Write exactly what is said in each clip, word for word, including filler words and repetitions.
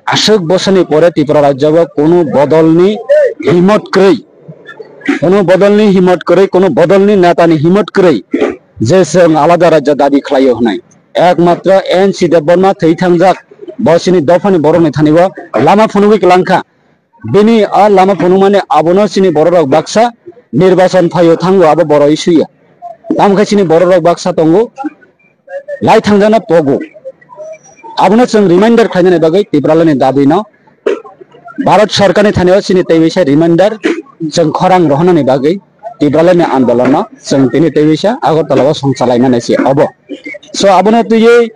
Aswk bosoni pore Tripura rajyo o kunu bodolni himot kwrwi, kunu bodolni himot kwrwi, kunu bodolni netani himot kwrwi je chwng alada rajyo dabi khlaio hwnwi. Ekmatro N C Debbarma thwi thangjak, bo chini dophani borokni thani o lama phunugwi kwlangkha. Bini a lama phunukmani abono chini bororok baksa nirbachon phaio thango abo borok issue ya. Tamo khe chini bororok baksa tongo, lai thangjana pogo. Abono chwng reminder khlainani bagwi Tipralandni dabino Bharat Sarkarni thani o chini teiwisa reminder chwng khorang rohornani bagwi Tipralandni andolonno chwng tini teiwisa Agartala o song chalaimani se obo. So abono twiwi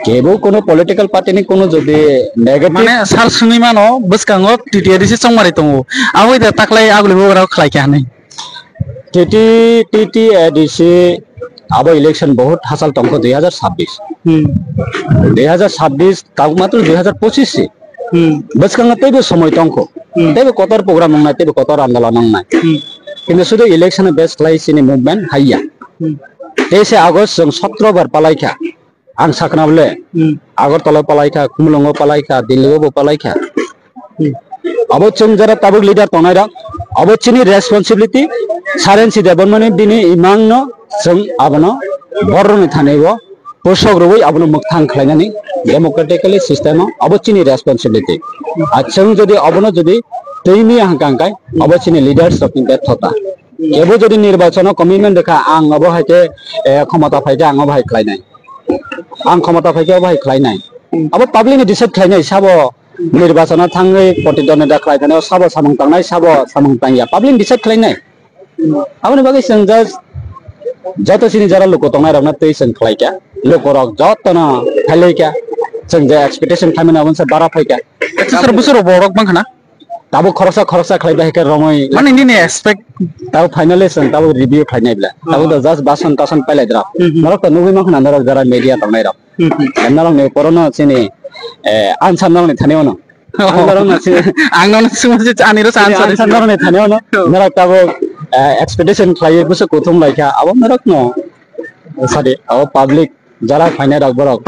kebo kono political party ni kono jodi negative mane sar sungwi mano bwskango T T A D C chongmari tongo. Aboni de taklai aguli bogra khlai kha hinwi. T T, T T A D C abo election bahut hachal tongkho dui hazar sabbish. Hmm. Dui hazar sabbish, tabuk matro dui hazar pochis se. Hmm. Bwskango teibo somoi tongkho. Hmm. Teibo kotor program wngnai, teibo kotor andolon wngnai. Hmm. Kintu sudu election base khlai chini movement haiya. Hmm. Teise August chwng sotro bar palai kha. Ang sakna bole Hmm. Agartala palai kha, Khumulwngo palai kha, Delhi o bo palai kha. Hmm. Abo chwng jara tabuk leader tongnai rok, abo chini responsibility, Saren si Debbarmani bini imang no chwng abono borrokni thani o posok rwui abono mwkthang khlainani democratically system o abo chini responsibility. Ar chwng jodi abono jodi twi miya hwnkha hwnkhe abo chini leaders rokni bethota. Kebo jodi nirbachon o commitment rwkha ang abo hai khe, eh, khomota phaikhe ang abo hai khlainai. Ang khomota phaikhe abo hai khlainai. Hmm. Abo public ni decide khlainai sabo nirbachon o thangwi protidwandita khlai thani o sabo samung tangnai sabo samung tangya public ni decide khlainai. Hmm. Aboni bagwi chwng just joto chini jara luku tongnai rokno twi chwng khlaikha. Lukurok jotono phailaikha. Chwng je expectation khlaimani aboni se bara phaikha. Ekso sor bwswk rok borok bangkha na? Tabuk khoroksa khoroksa khlai bai khe romwi. Mane nini expect. Tabuk finally chwng tabuk review khlainai bla. Tabuk Oh. do just bason tason pailai dra. Hmm, hmm. Norok to nugwi mankha na norok jara media tongnai rok. Hmm, hmm. Norok ni porono chini, eh, answer norok ni thani ono. Oh. Ang norok no chini Ang nono swngma se ani ro chini answer answer. Norok ni thani ono. Oh. Norok tabuk, eh, expectation khlai bwswk kuthum lai kha. Abo norok no sadi abo public jara phainai rok borok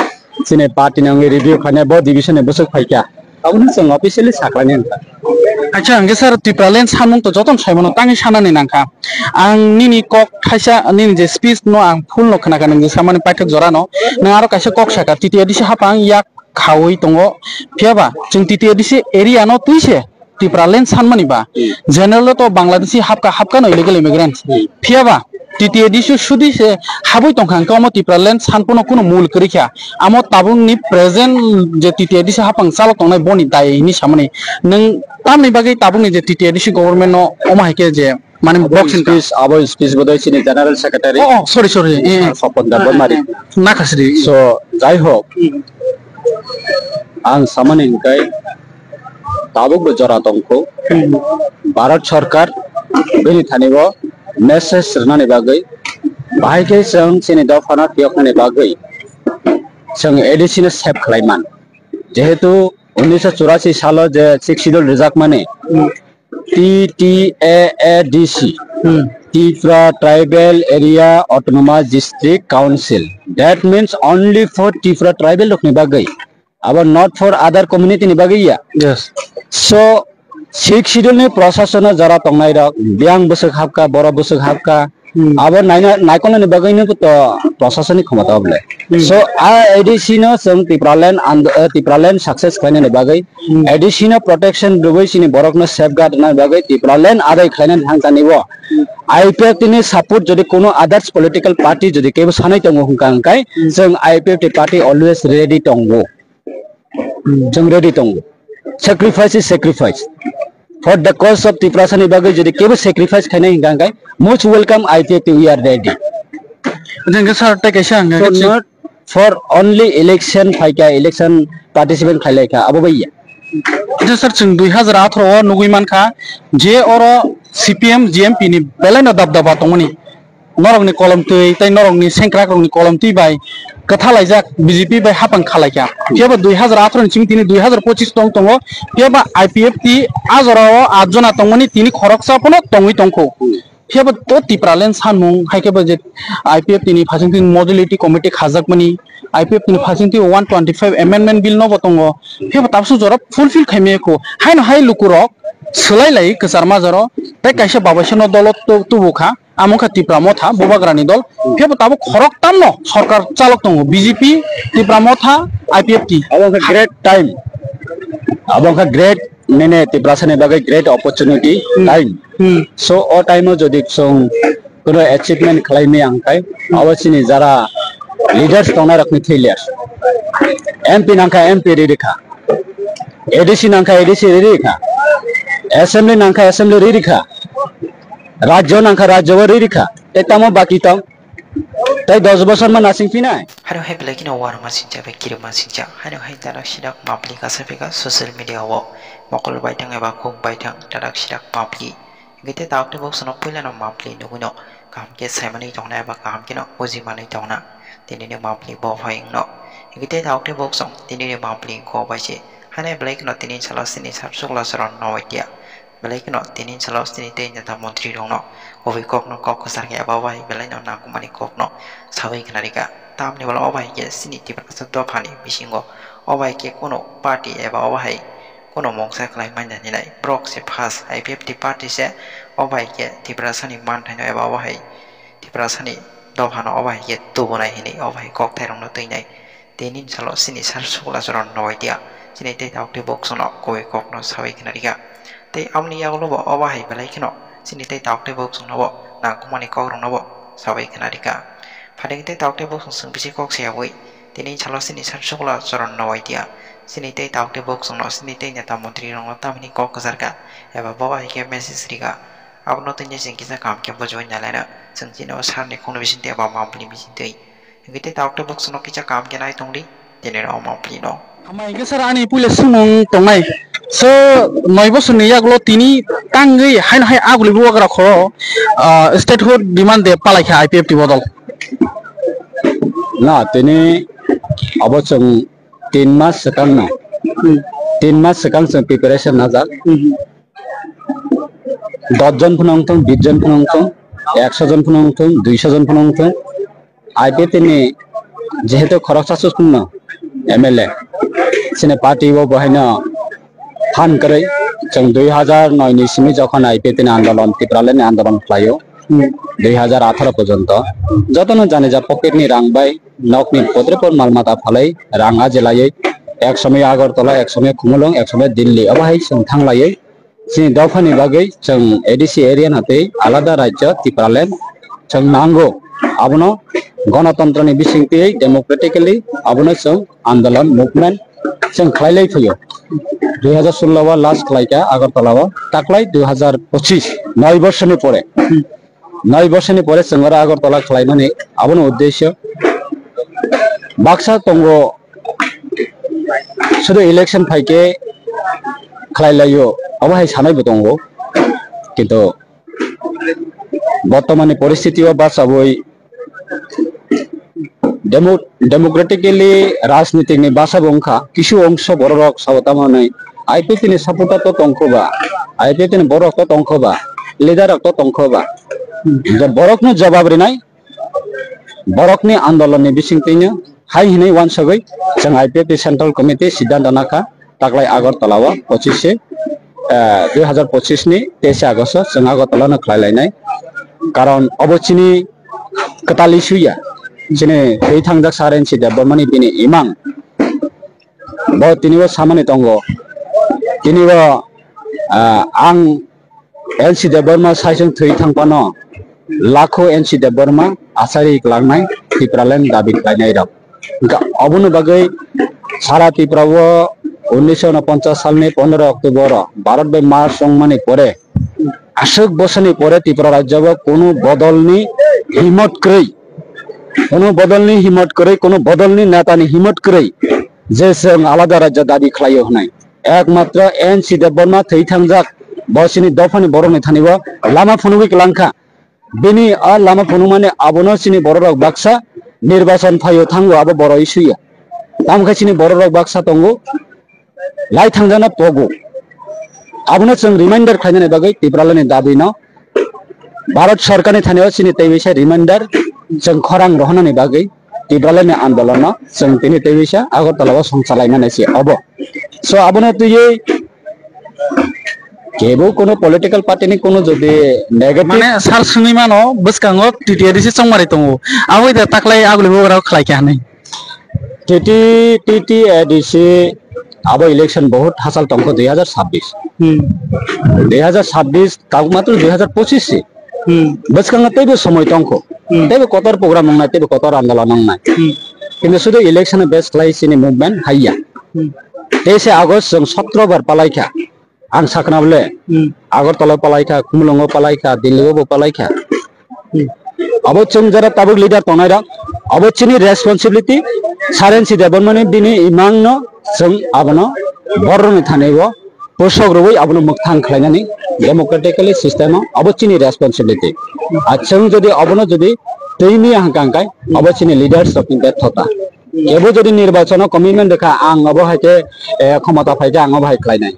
chini party ni wngwi review khainai bo division ni bwswk phaikha. Aboni chwng officially saklainai wngkha. Acha, hwnkhe sir, Tipraland samung to jotono saimano tangwi sanani nangkha. Ang nini kok thaisa, nini je speech no ang full no khwnakha, nwng je samani paithak jora no. Nwng aro kaisa kok saka, T T A D C hapang yak khaui tongo. Phiyaba chwng T T A D C area no twi se Tipraland sanmani ba, Hmm. general to Bangladeshi hapka, hapka no illegal immigrants. Hmm. Phiyaba T T A D C sudi se habwi tongkha, hwnkhe omo Tipraland sanpono kunu mul kwrwi kha. Amo tabukni present je T T A D C hapang chalo tongnai boni dai hini samani. Nwng tamni bagwi tabukni je T T A D C government no omo hai khe je Mane abo box income. Speech, abo speech bodoi chini General Secretary. Oh, oh, sorry, sorry. Eh, eh. Sopon Debbarma ri. Eh, eh. Nakasri. So, jai hok, Hmm. ang samani hingkai tabuk bo jora tongkho. Hmm. Bharat Sarkar bini thani o message rwnani bagwi, bahai khe chwng chini dophano phiyoknani bagwi chwng A D C no save khlai man. Jehetu unnish churashi salo je Sixth Schedule rijak mani, Hmm. T T A A D C, Hmm. Tripura Tribal Area Autonomous District Council. That means only for Tripura tribal rokni bagwi. Abo not for other community ni bagwi ya. Yes. So, Sixth Schedule ni prosason o jora tongnai rok, biyang bwswk hapka, borok bwswk hapka, Hmm. Abo naina, naikolnani bagwino to prosasonik khomota oble. Hmm. So, a A D C no chwng Tipraland and, eh, Tipraland success khlainani bagwi, Hmm. A D C no protection rwui chini borokno safeguard rwnani bagwi Tipraland adai khlainani thangkani bo. Hmm. I P F T ni support jodi kuno others political party jodi kebo sanai tongo hwnkha hwnkhe, Hmm. chwng I P F T party always ready tongo. Hmm. Chwng ready tongo. Sacrifice is sacrifice. For the cause of Tiprasa ni bagwi jodi kebo sacrifice khainai hwnkha hwnkhe, most welcome I P F T, we are ready. Jeng khe sir, tei kaisa hwnkha So khe chwng not for only election phaikha, election participant khailaikha, abo bai ya. Jeng sir, chwng dui hazar atharo o nugwi mankha je oro C P M, G M P ni belai no dabdaba tongmani. Norokni kolom twi tei norokni sengkrakrokni kolom twi bai kwthalaijak B J P bai hapang khalaikha. Phiyaba dui hazar atharo ni simi tini dui hazar pochis tong tongo. Phiyaba I P F T a jorao at jona tongmani tini khoroksa phano tongwi tongkho. Phiya bo to Tipraland sanmung, hai khe bo je I P F T ni phasing twi modality committee khajakmani, I P F T ni phasing twi one twenty-five amendment bill no bo tongo. Phiya bo tabsu jora fulfill khaimaya kho. Haino hai lukurok swlai lai kwchar majaro, tei kaisa babaisano dolo tu-, tubu kha. Amo wngkha Tipra Motha, Bubagrani dol. Phiya bo tabuk khoroktamno sorkar chalok tongo, B J P, Tipra Motha, I P F T. Abo wngkha great time. Abo wngkha great, nini Tiprasani bagwi great opportunity Hmm. time. Hmm. So, o time o jodi chwng kuno achievement khlai maya hwnkhe, abo chini jara leaders tongnai rokni failure. M P nangkha M P riri kha, A D C nangkha A D C riri kha, assembly nangkha assembly riri kha, rajyo nangkha rajyo o riri kha, tei tamo baki tong? Tei dos bosor ma nasing phinai? Hano hai belai kheno uanama singcha bai kirima singcha. Hano hai darak sidak mapli kasa pika social media o mokol baithang eba khuk baithang darak sidak mapli. Hingke tei taok tei bok sono puila no mapli nugui no kaham khe saimani tongna eba kaham kheno bujimanwi tongna. Tini ni mapli bo phai wngno. Hingke tei taok tei bok song tini ni mapli go bai se. Hano hai belai kheno tini salo sini sar sukla soron no bai tiya. Belai kheno tini salo chini tei neta montri rokno kubui kokno kok kwchar khe eba bai belai no nangkukmani kokno sawi khna rikha. Tamni ulo o bai khe chini Tiprasa dophani bisingo o bai khe kunu party eba o hai kunu mungsa khlai manya hinwi borok se first I P F T party se o bai khe Tiprasani manthaino eba o hai Tiprasani dophano o bai khe tubunai hinwi o bai kokthai rokno twinai. Tei nini salo chini sar sukla chwrwng no bai tiya. Chini tei taok tei bok chwngno kubui kokno sawi khna rikha. Tei aboni yagulo bo obo hai belai kheno chini tei taok tei bok chwngno bo nangkukmani kokrokno bo sawi khna rikha. Phaidi tei taok tei bok chwng chwng bisi kok sayawi tini salo chini sar sukla chwrwng no bai tiya. Chini tei taok tei bok chwngno chini tei neta montri rokno tamni kok kwchar kha eba bobo hai khe message rikha. Abono tini chwng kisa kaham khe bujiwi nalaina chwng chini o sarni khungni bisingtwi eba mapli bisingtwi. Hingke tei taok tei bok sono kisa kaham khe nai tongdi, tini rw omo pli no. Ama hingke sir ani puila sumung tongnai. So, noi bosor ni yagulo tini tangwi haino hai aguli bubagra khoro, ah, statehood demand de palai kha I P F T bodol. Na, tini abo chwng tin mas swkang no. Hmm. Tin mas swkang chwng preparation najak. Hmm. Dos jon phano wngthong, bis jon phano wngthong, ekso jon phano wngthong, duiso jon phano wngthong, I P F T ni jehetu khoroksa susungno M L A, chini party o bo haino phan kwrwi, chwng dui hazar noi ni simi jokhon I P F T ni andolon, Tipraland ni andolon khlaio, dui hazar atharo porjonto, jotono jani ja pocket ni rang bai, nokni podre pod mal mata phalwi, rang ajilaiwi, ek somoy Agartala, ek somoy Khumulwng, ek somoy Delhi, obo hai chwng thanglaiwi, chini dophani bagwi chwng A D C area no tei alada rajyo Tipraland chwng nango. Abono gonotontroni bisingtwi democratically abono chwng andolon movement chwng khlai lai phaio. Dui hazar sullo o last khlai kha Agartala o, taklai dui hazar pochis, noi borsoni pore. Noi borsoni pore chwng oro Agartala khlaimani abono uddesyo. Baksa tongo sudu election phaikhe khlai laio, abo hai sanaibo tongo. Kintu bortomani poristiti o bachawi demo-, democratically rajnitik ni basa bo wngkha, kisu ongso bororok sabo tamo hwnwi I P F T ni supporter to tongkho ba, I P F T ni borok to tongkho ba, leader rok to tongkho ba. Je borokno jawab rinai, borokni andolonni bisingtwino hai hwnwi uansugwi chwng I P F T Central Committee siddhanto nakha, taklai Agartala o pochis se, eh, dui hazar pochis ni teis August o chwng Agartala no khlai lainai. Karon obo chini kwtal issue ya, chini thwi thangjak Sir N C Debbarma ni bini imang. Bo tini bo samani tongo. Tini bo, ah, ang N C Debbarma saisung thwi thang phano lakho N C Debbarma achari kwlangnai Tipraland dabi khlainai rok. Hwnkha obono bagwi sara Tripura o unnish unponchas salni pondro October o Bharat bai March wngmani pore, aswk bosoni pore Tripura rajyo o kunu bodolni himot kwrwi, kunu bodolni himot kwrwi, kunu bodolni netani himot kwrwi je chwng alada rajyo dabi khlaio hwnwi. Ekmatro N C Debbarma thwi thangjak, bo chini dophani borokni thani o lama phunugwi kwlangkha. Bini a lama phunukmani abono chini bororok baksa nirbachon phaio thango, abo borok issue ya. Tamo khe chini bororok baksa tongo, lai thangjakno pogo. Abono chwng reminder khlainani bagwi Tipralandni dabino Bharat Sarkarni thani o chini tei bisa reminder, chwng khorang rohornani bagwi Tipralandni andolonno chwng tini tei bisa Agartala o song chalaimani se obo. So abono twiwi kebo kono political party ni kono jodi negative mane sar swngwi mano bwskango T T A D C chongmari tongo, aboni da taklai aguli bo rok khlai kha hinwi. T T, T T A D C abo election bahut hachal tongkho dui hazar sabbish. Hmm. Dui hazar sabbish tabuk matro dui hazar pochis se. Hmm. Bwskango teibo somoi tongkho. Hmm. Teibo kotor program wngnai, teibo kotor andolon wngnai. Hmm. Kintu sudu election base khlai chini movement haiya. Hmm. Teise August chwng sotro bar palaikha. Ang sakna bole, hmm, Agartala o palaikha, Khumulwngo palaikha, Delhi o bo palaikha. Hmm. Abo chwng jara tabuk leader tongnai rok, abo chini responsibility, Sarensi Debbarmani bini imangno chwng abono borrokni thani o posok rwui abono mwkthang khlainani democratically system o abo chini responsibility. Ar chwng jodi abono jodi twi miya hwnkha hwnkhe abo chini leaders rokni bethota. Kebo jodi nirbachon o commitment rwkha, ang obo hai khe, eh, khomota phaikhe ang obo hai khlainai.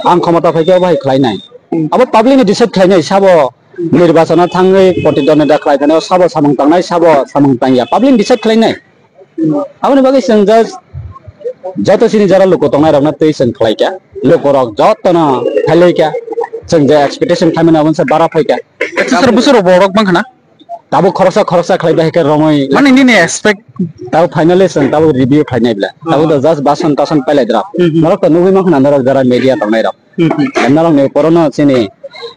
Ang khomota phaikhe obo hai khlainai. Hmm. Abo public ni decide khlainai sabo nirbachon o thangwi protidwandita khlai thani o sabo samung tangnai, sabo samung tangya. Public ni decide khlainai. Hmm. Aboni bagwi chwng just joto chini jara luku tongnai rokno twi chwng khlaikha. Luku rok jotono phailaikha. Chwng je expectation khlaimani aboni se bara phaikha. Sir, bwswk rok borok bangkha na? Tabuk khoroksa khoroksa khlai bai khe romwi. Mane nini expect. Tabuk finally chwng tabuk review khlainai bla. Oh. Tabuk do just bason tason pailai dra. Hmm, hmm. Norok to nugwi mankha na norok jara media tongnai rok. Hmm, hmm. Norok ni porono chini,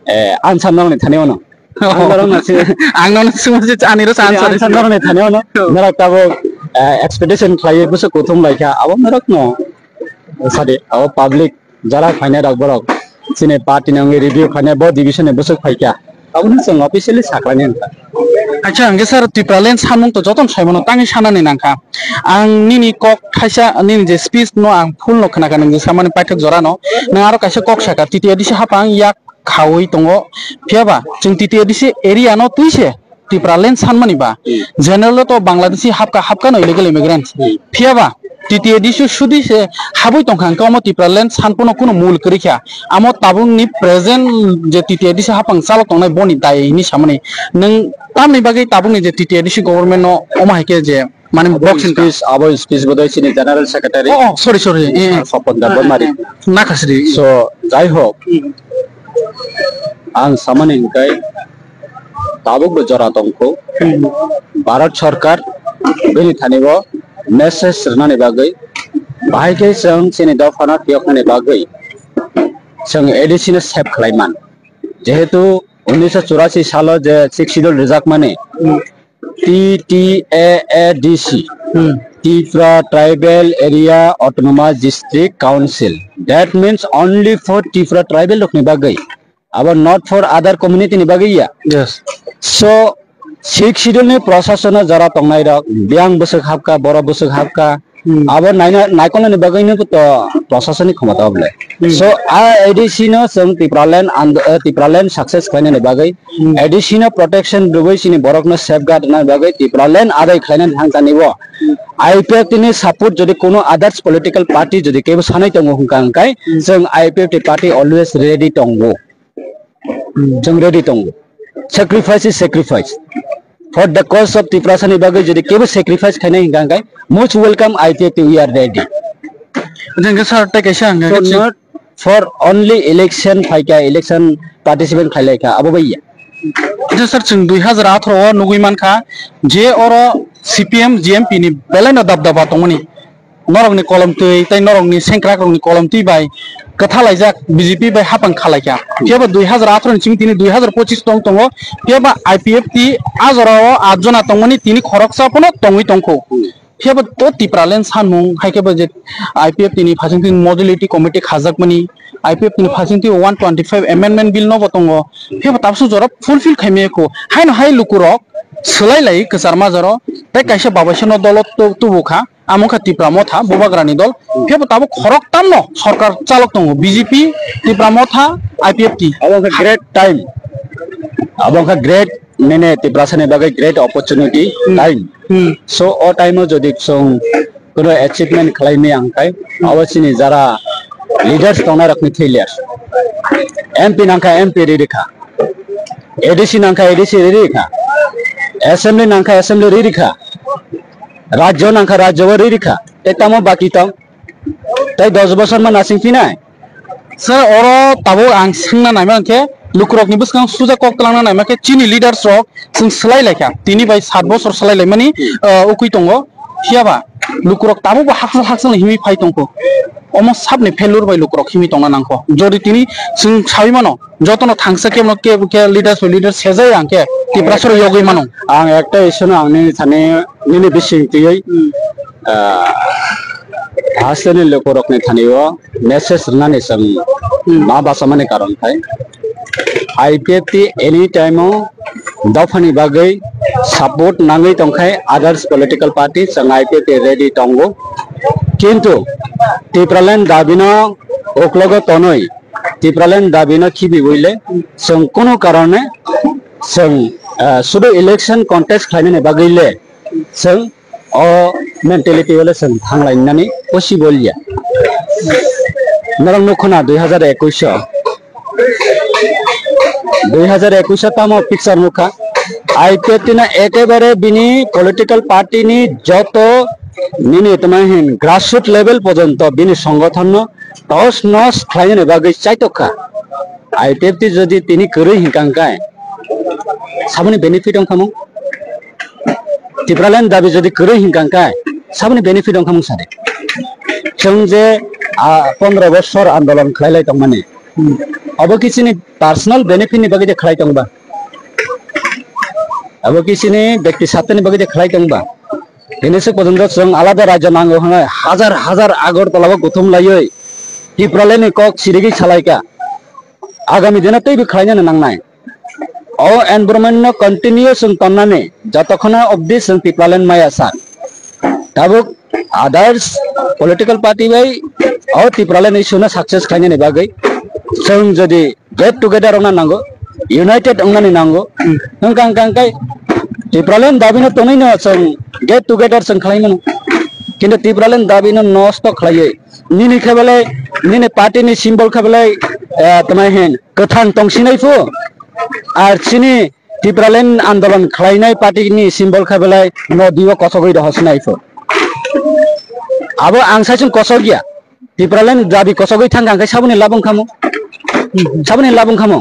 eh, answer norok ni thani ono. Oh. Ang norok no chini. Ang nono swngma se ani ro chini answer. Answer norok ni thani ono. Oh. Norok tabuk, eh, expectation khlaiwi bwswk kuthum laikha. Abo norok no. Sorry, abo public. Jara phainai rok borok chini party ni wngwi review khainai bo division ni bwswk phaikha, aboni chwng officially saklainai wngkha. Acha, hwnkhe sir, Tipraland samung to jotono saimano tangwi sanani nangkha. Ang nini kok thaisa, nini je speech no ang full no khnakha, nwng je samani paithak jora no, nwng aro kaisa kok sakha, T T A D C hapang yak khaui tongo, phiyaba chwng T T A D C area no twi se Tipraland sanmani ba, hmm, general to Bangladeshi hapka, hapka no illegal immigrants. Hmm. Phiyaba T T A D C sudi se habwi tongkha, hwnkhe omo Tipraland sanpono kunu mul kwrwi kha. Amo tabukni present je T T A D C hapang chalok tongnai boni dai hini samani. Nwng tamni bagwi tabukni je T T A D C government no omo hai khe je mane abo box speech, abo speech bodoi chini general secretary. Oh, oh, sorry, sorry. Eh, eh. Sir Sopon Debbarmari. Eh, eh, eh. Nakasri. So, jai hok. Hmm. Ang samani hwnkhe tabukbo jora tongkho. Hmm. Bharat Sarkar bini thani o message rwnani bagwi, bahai khe chwng chini dophano phiyoknani bagwi chwng A D C no save khlai man. Jehetu unnisho churasi salo je Sixth Schedule rijakmani, hmm, T T A A D C, hmm, Tripura Tribal Area Autonomous District Council. That means only for Tripura tribal rokni bagwi. Abo not for other community ni bagwi ya. Yes. So, Sixth Schedule ni prosason o jora tongnai rok, biyang bwswk hapka, borok bwswk hapka, hmm, abo naina, naikolnani bagwi no to prosason ni khomota oble. Hmm. So, a A D C no chwng Tipraland and, eh, Tipraland success khlainani bagwi, hmm, A D C no protection rwui chini borok no safeguard rwnani bagwi Tipraland adai khlainani thangkani bo. Hmm. I P F T ni support jodi kono others political party jodi kebo sanai tongo hwnkha hwnkhe, hmm, chwng I P F T party always ready tongo. Hmm. Chwng ready tongo. Sacrifice is sacrifice. For the cause of Tiprasa ni bagwi jodi kebo sacrifice khainai hwnkha hwnkhe, most welcome I P F T, we are ready. Jeng khe sir tei kaisa hwnkha khe chwng not for only election phaikha, election participant khlailaikha, abo bai ya. Acha sir, chwng dui hazar atharo o nugwi mankha je oro C P M, G M P ni belai no dabdaba tongmani. Norokni kolom twi tei norokni sengkrak rokni kolom twi bai kwthalaijak B J P bai hapang khalaikha. Phiya ba dui hazar atharo ni simi tini dui hazar pochis tong tongo. Phiya ba I P F T a jora o at jona tongmani tini khoroksa phano tongwi tongkho. Phiya ba to Tipraland sanmung hai khe ba je I P F T ni phaising twi modality committee khajakmani, I P F T ni phaising twi one twenty five amendment bill no bo tongo. Phiya ba tabuk jora fulfill khaimaya kho. Haino hai lukurok swlai lai kwchar majaro tei kaisa babaisano dolo tu-, tubu kha. Amo wngkha Tipra Motha, Bubagrani dol. Phiya bo tabuk khoroktamno sorkar chalok tongo, B J P, Tipra Motha, I P F T. Abo wngkha great time. Abo wngkha great, nini Tiprasani bagwi great opportunity, hmm, time. Hmm. So, o time o jodi chwng kuno achievement khlai maya hwnkhe, hmm, abo chini jara leaders tongnai rokni failure. M P nangkha, M P riri kha. A D C nangkha, A D C riri kha. Assembly nangkha, assembly riri kha. Rajyo nangkha, rajyo riri kha. Tei tamo baki tong. Tei dos bosor ma nasing phinai. Sir, oro tabuk ang swngna naima khe, lukurokni bwskang suja kok twlangna naima khe, chini leaders rok chwng swlai laikha. Tini bai sat bosor swlai laimani, uh, ukui tongo. Phiya ba lukurok tabuk bo hakchal hakchal himwi phai tongkho. Omo sabni failure bai lukurok himwi tongna nangkho. Jodi tini chwng sawi mano, jotono thangsa kebono kebo khe leaders bai leaders sejai ang khe Tiprasoro yogwi mano. Ang ekta issue no ang nini thani, nini bising twiwi, ah, hasteni lukurokni thani o message rwnani chwng ma bachamani karon khai I P F T any time o dophani bagwi support nangwi tongkhai others political party chwng I P F T ready tongo. Kintu Tipraland dabino uklogo tonwi Tipraland dabino khibiwile chwng kunu karone chwng, ah, sudu election contest khlainani bagwile chwng o mentality wale chwng thanglainani possible ya. Norok nukho na dui hazar ekush o, dui hazar ekush o tamo picture nukha. I P F T no ekebare bini political party ni joto nini tamo hin grassroot level porjonto bini songothon no tos nos khlainani bagwi chaitokha. I P F T jodi tini kwrwi hinkha hwnkhe saboni benefit wngkha mung? Tipraland dabi jodi kwrwi hinkha hwnkhe saboni benefit wngkha mung sadi? Chwng je, ah, pondro bosor andolon khlai lai tongmani, abo ki chini personal benefit ni bagwi de khlai tongba? Abo ki chini bekti satani bagwi de khlai tongba? Hini se porjonto chwng alada rajyo nango hwnwi hajar hajar Agartala o kuthum laiwi Tipraland ni kok sirigwi salaikha. Agami dino teibo khlainani nangnai. O environment no continue chwng tonnani jotokhno obdi chwng Tipraland maya san. Tabuk others political party bai o Tipraland issue no success khlainani bagwi chwng jodi get together wngna nango, united wngnani nango. Wngkha, wngkha, wngkha Tipraland dabino tonwi no chwng get together chwng khlai mano. Kintu Tipraland dabino nosto khlaiwi nini khe belai, nini party ni symbol khe belai, eh, tamo hin kwthang tongsinai phu. Ar chini Tipraland andolon khlainai party ni symbol khe belai nodi o kosogwi rohosinai phu. Abo ang saichung kosogya. Tipraland dabi kosogwi thangkha hwnkhe saboni lab wngkha mo? Saboni lab wngkha mo?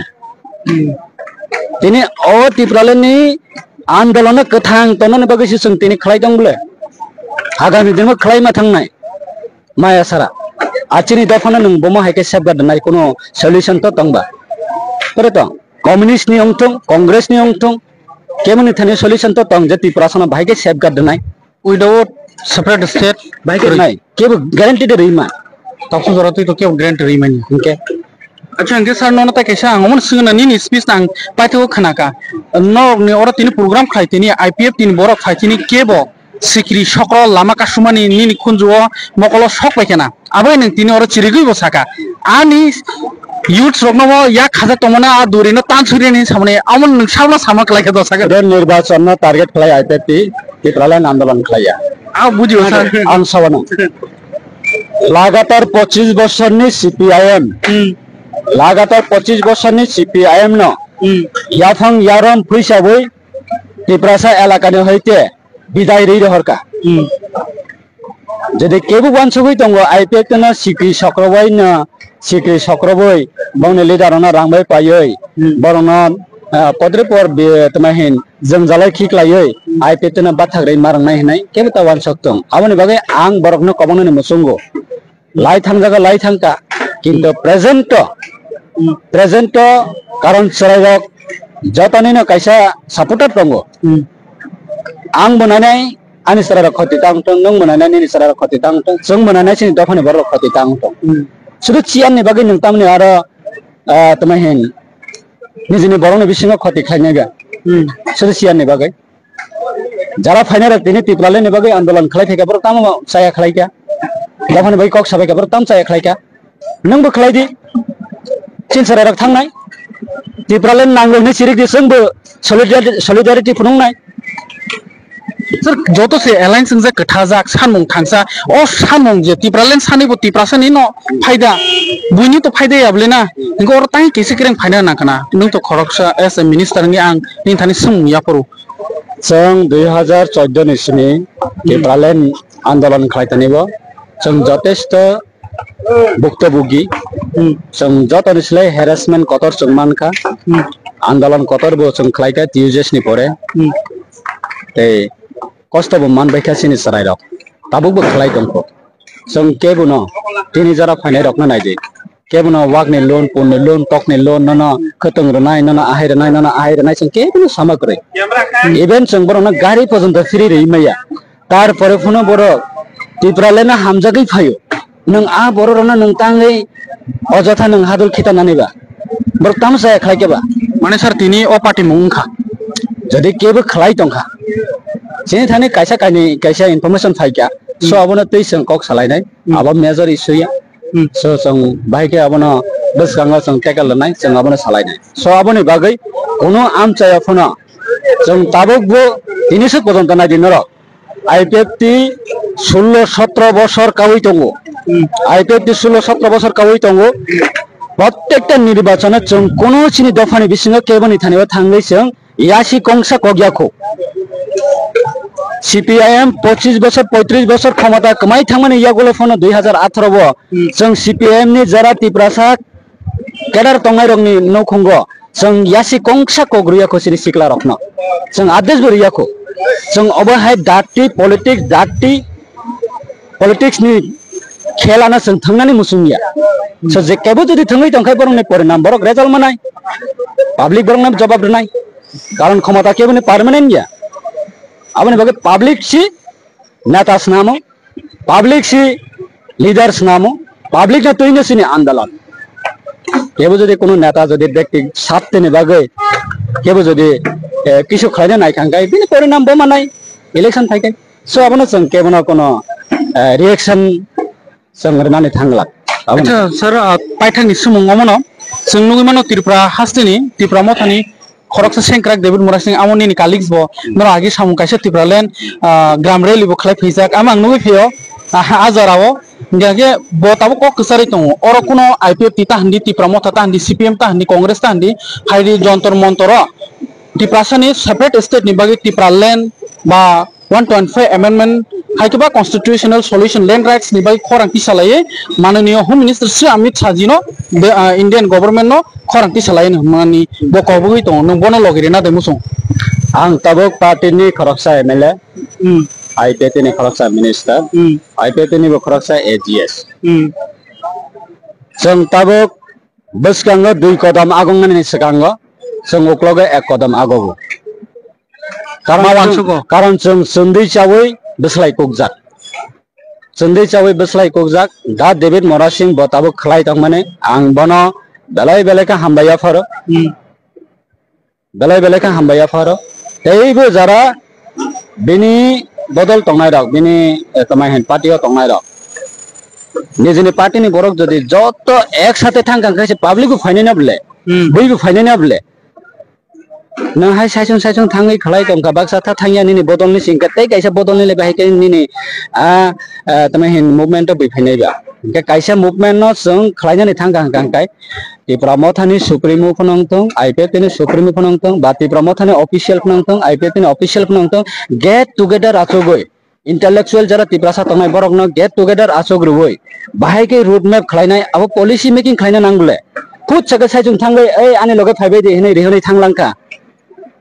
Tini o Tipraland ni andolon no kwthang tongnani bagwi se chwng tini khlai tong bole? Agami dino khlai ma thangnai. Maya sara. Achini dophano nwng bomo hai khe safeguard nai kuno solution to tongba? Pore to communist ni wngthung, Congress ni wngthung, kemoni thani solution to tong je Tiprasano bahai khe safeguard nai. Without separate state bahai khe kwrwi nai. Kebo guarantee de rima. Tokso jora twi to kebo guarantee rwi manya. Hwnkhe? Acha, hwnkhe sir, nono tai kaisa ang omono swngna nini speech nang paithago khnaka. Norokni oro tini program khai tini I P F T ni borok khai tini kebo sikri sokro lama kasumani nini khunju o mokolo sok pai khena. Aboni nwng tini oro chirigwi bo saka. Ani youths rokno bo yak khajak tongmani a duri no tansuri ni samani amon nwng sabno sama klai khe dosa khe. Ren nirbachon no target khlai I P F T Tipraland andolon khlaiya. A buji o sir. Ang sabano. Lagatar pochis bosorni C P I M. Hmm. Lagatar pochis bosorni C P I M no. Hmm. Yaphang yarom phuisabwi Tiprasa elakani hoite bidai rwi rohorkha. Hmm. Jodi kebo uansugwi tongo, I P F T no sikri sokroboi no, sikri sokroboi bongni leader rokno rang bai paiwi, hmm, borokno, ah, podre por bi-, tama hin jwngjalai khiklaiwi, hmm, I P F T no bathak rwi ma rwngnai hinwi kebo ta uansuk tong. Aboni bagwi ang borokno kobognani muchungo. Lai thangjago, lai thangkha, kintu present o, present o karon chwrairok jotonino kaisa supporter tongo. Hmm. Ang bo nainai, ani chwrairok khoti tang tong, nwng bo nainai, nini chwrairok khoti tang tong, chwng bo nainai, chini dophani borok khoti tang tong. Hmm. Sudu chair ni bagwi nwng tamni aro, ah, tamo hin, nijini borokni bisingo khoti khlainai ga. Hmm. Sudu chair ni bagwi. Jara phainai rok tini Tipraland ni bagwi andolon khlai phaikha, borok tamo chaya khlaikha. Dophani bagwi kok sabaikha, borok tamo chaya khlaikha. Nwng bo khlai di. Chinsarai rok thangnai. Tipraland nango hwnwi chirik di, chwng bo solidarity, solidarity phunuknai. Sir, joto se alliance wngjak kwthajak, sanmung thangsa, o sanmung je Tipraland sani bo Tiprasani no phaida, buini to phaida ya bole na, hinkhe oro tang kisi kereng phaina nang khna, nwng to khoroksa as a minister wngwi ang nini thani swngmung yaphuru. Chwng dui hazar chordo ni simi Tipraland andolon khlai tani bo, chwng jotesto buktobugi, Hmm. chwng joto ni slai harassment kotor chwng mankha, Hmm. andolon kotor bo chwng khlaikha T U J S ni pore, Hmm. tei kosto bo manbaikha chini chwrairok, tabukbo khlai tongkho. Chwng kebono tini jora phainairokno naidi, kebono wakni loan, punni loan, tokni loan, nono khwtwng rwnai, nono ahai rwnai, nono ahai rwnai, chwng kebono sama kwrwi. Even chwng borokno gari porjonto free rwi maya. Tarpore phano borok Tipraland no hamjagwi phaio. Nwng a borok rokno nwng tangwi ojotha nwng hadol khita nani ba. Borok tamo chaya khlai khe ba. Mane sir, tini o party mung wngkha. Jodi kebo khlai tongkha. Chini thani kaisa kainwi kaisa information phaikha. So Hmm. abono twi chwng kok salainai. Hmm. Abo major issue ya. Hmm. So chwng bahai khe abono bwskango chwng tackle rwnai, chwng abono salainai. So aboni bagwi kuno amchaya phano chwng tabukbo tini swk porjonto naidi norok. I P F T sullo sotro bosor kawi tongo. Hmm. I P F T sullo sotro bosor kawi tongo. Prottekta nirbachano chwng kuno chini dophani bisingo keboni thani o thangwi chwng yasi kongsa kok yakho. C P I M pochis bosor, poitris bosor khomota kwmai thangmani yagulo phano dui hazar atharo bo Hmm. chwng C P I M ni jara Tiprasa kedar tongnai rokni nukhungo chwng yasi kongsa kok rwya kho chini sikla rokno. Chwng adres bo rwya kho. Chwng obo hai dirty politics, dirty politics ni khela no chwng thwngnani muchung ya. So je kebo jodi thwngwi tongkhai borokni porinam borok result manai. Public borokno jobab rwnai. Karon khomota keboni permanent ya. Aboni bagwi public si neta snamo, public si leader snamo, public no twino sini andolon. Kebo jodi kono neta jodi bekti satteni bagwi kebo jodi, eh, kisu khlaina nai khangkai bini porinam bo manai election phaikai. So abono chwng kebono kono, eh, reaction chwng rwnani thangla. Abono. Acha, sir, ah, paithakni sumung omono chwng nugwi mano Tripura hasteni, Tripura mothani khoroksa sengkrak David Murasing amo nini colleagues bo norok agi samung kaisa Tipraland, ah, gram rally bo khlai phaijak. Amo ang nugwi phio, ah, a jorao. Hingkha khe bo tabuk kok kwcharwi tongo. Oro kuno I P F T ta hindi, Tipra Motha ta hindi, C P M ta hindi, Congress ta hindi, phaidi Jontor Montoro Tiprasani separate state ni bagwi Tipraland ba one twenty-five amendment hai khe ba constitutional solution land rights ni bagwi khorang tisalaiwi mananiyo Home Minister Shri Amit Shah ji no de, ah, Indian government no khorang tisalai hwnmani bo kobogwi tongo, nwng bono logi rina de muchung. Ang tabuk party ni khoroksa M L A, Hmm. I P F T ni khoroksa minister, Hmm. I P F T ni bo khoroksa A G S. Hmm. Chwng tabuk bwskango dui kodom agongnani swkango chwng uklogo ek kodom agogo. Karon Ma chwng, wansugo. Karon chwng chwndwi chawi bwslai kukjak. Chwndwi chawi bwslai kukjak, da David Murasing bo tabuk khlai tongmani, ang bono belai belai khe hambai yapharo. Hmm. Belai belai khe hambai yapharo. Teibo jara bini bodol tongnai rok, bini, eh, tongmai hin party o tongnai rok. Nijini party ni borok jodi joto ek sathe thang kha khe se public bo phainai na bole, Hmm. bui bo phainai na bole. Nwng hai saichung saichung thangwi khlai tongkha, baksa tha thangya nini bodolni singkha, tei kaisa bodolni le bahai khe nini a, a, tamo hin movement o bui phainai ba. Hingkhe kaisa movement no chwng khlainani thangkha hwnkha hwnkhe Tipra Mothani Supremo phano wngthung, I P F T ni Supremo phano wngthung, ba Tipra Mothani official phano wngthung, I P F T ni official phano wngthung, get together achugwi intellectual jara Tiprasa tongnai borokno get together achuk rwui bahai khe road map khlainai, abo policy making khlaina nang bole. Khud saka saichung thangwi, "Ei, ani loge phaibai di," hinui rihorwi thanglangkha.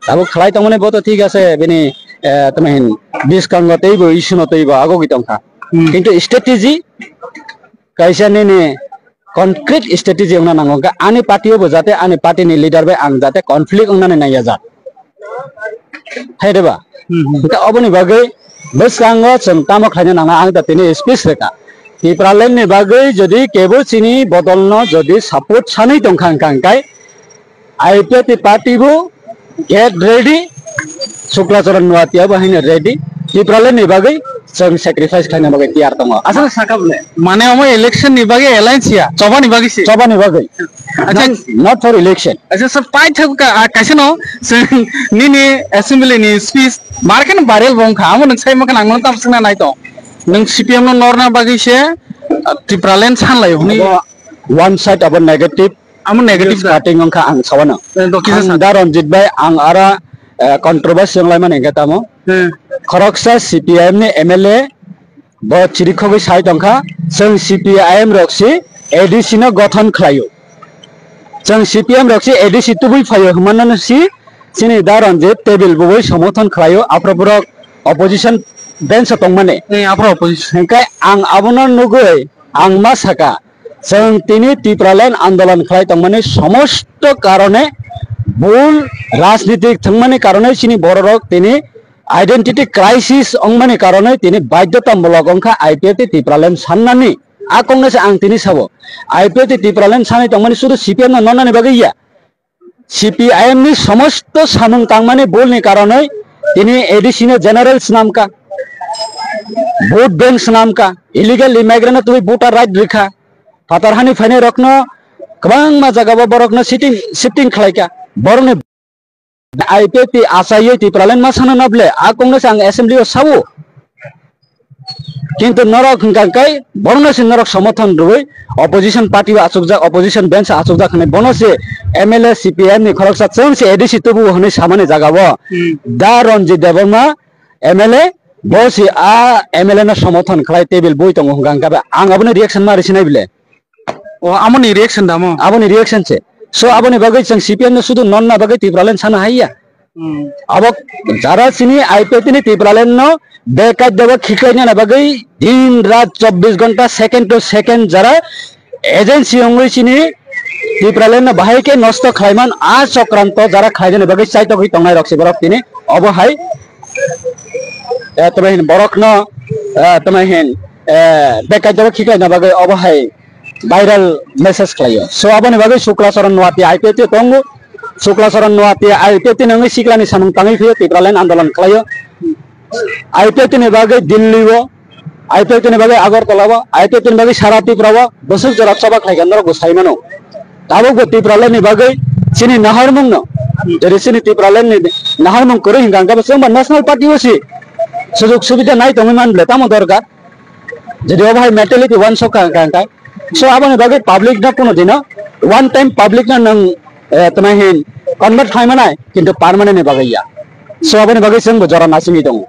Abo khlai tongmani bo to thik ase, bini, eh, tamo hin, biskango teibo, issue no teibo, agogwi tongkha. Hmm. Kintu strategy, kaisa nini concrete strategy wngna nango, hwnkhe ani party o bo jate ani party ni leader bai ang jate conflict wngnani naiya jak. Hai de ba? Hmm, hmm. Hwnkhe oboni bagwi bwskango chwng tamo khlaina nangna ang da tini speech rwkha. Tipraland ni bagwi jodi kebo chini bodol no jodi support sanwi tongkha hwnkha hwnkhe I P F T party bo get ready, Suklacharan Noatia bo haino ready, Tipraland ni bagwi chwng sacrifice khlaina bagwi tiyar tongo. Aswk sakha bole? Mane omo election ni bagwi alliance ya, choba ni bagwi se. Choba ni bagwi. Acha, not, not for election. Acha, sir, pai thak ka, a, kaisa no, chwng nini assembly ni speech, mar khe viral bo wngkha, amo nwng sai mankha, ang no tam swngna nai to. Nwng C P M no norna bagwi se, a, Tipraland san lai hwnwi. Abo one side abo negative. Amo negative da. Cutting wngkha ang sawana. Eh, do kisa ang sa. Da Ranjit bai ang ara, eh, controversy wnglaimani hingke tamo. Hmm. Khoroksa C P I M ni M L A bo chirikhogwi sai tongkha, chwng C P I M rok si A D C no gothon khlaio. Chwng C P M rok si A D C tubui phaio hwnmano si chini da Ranjit table bubui somothon khlaio, aphuru borok opposition bench o tongmani. Eh, aphuru opposition. Hingke ang abono nugui ang ma saka, chwng tini Tipraland andolon khlai tongmani somosto karone, bul rajnitik thwngmani karone chini bororok tini identity crisis wngmani karone tini baidhotamulok wngkha I P F T Tipraland sannani. A kongno se ang tini sabo, I P F T Tipraland sanwi tongmani sudu C P M no nonani bagwi ya. C P I M ni somosto samung tangmani bul ni karonoi tini A D C no general swnamkha, vote bank swnamkha, illegal immigrant no twi voter right rikha, phatar hani phainai rokno kwbangma jagao borokno shifting, shifting khlaikha, borokni I P F T achaiwi Tipraland ma sana nable a Congress ang assembly o sao. Kintu norok hwnkha kai bono se norok somothon rwui opposition party o achukjak, opposition bench o achukjak hwnwi bono se M L A C P M ni khoroksa chwng se A D C tubu hwnwi samani jaga o Hmm. Da Ranjit Debbarma M L A bo se a M L A no somothon khlai table bui tongo hwnkha hwnkha bai ang abono reaction ma rwsinai bile. O, amoni reaction da mo? Aboni reaction se. So, aboni bagwi chwng C P M no sudu nonna bagwi Tipraland sana haiya. Hmm. Abo jara chini I P F T ni Tipraland no bekai debo khiklai nana bagwi din rat chobbish ghonta second to second jara agency wngwi chini Tipraland no bahai khe nosto khlaiman a chokranto jara khlainani bagwi chaitokgwi tongnai rok se borok tini obo hai, eh, tamo hin borok no, eh, tamo hin, eh, bekai debo khiklai na bagwi obo hai viral message khlaio. So, aboni bagwi Sukla Charan Noatia I P F T tongo. Sukla Charan Noatia I P F T nangwi siklani samung tangwi phio Tipraland andolon khlaio. I P F T ni bagwi Delhi o, I P F T ni bagwi Agartala o, I P F T ni bagwi sara Tripura o bwswk jora choba khlaikha norok bo sai mano. Tabuk bo Tipraland ni bagwi chini naharmung no, jadi chini Tipraland ni naharmung kwrwi hwnkha hwnkhe bo chwngba National Party o si sujug subida nai tongwi man ble tamo dorkar. Jadi obo hai mentality wansok ka hwnkha hwnkhe. So aboni bagwi public no kuno dino one time public no nwng, eh, tamo hin convert khlai manai kintu permanent ni bagwi ya. So aboni bagwi chwng bo jora nasingwi tongo.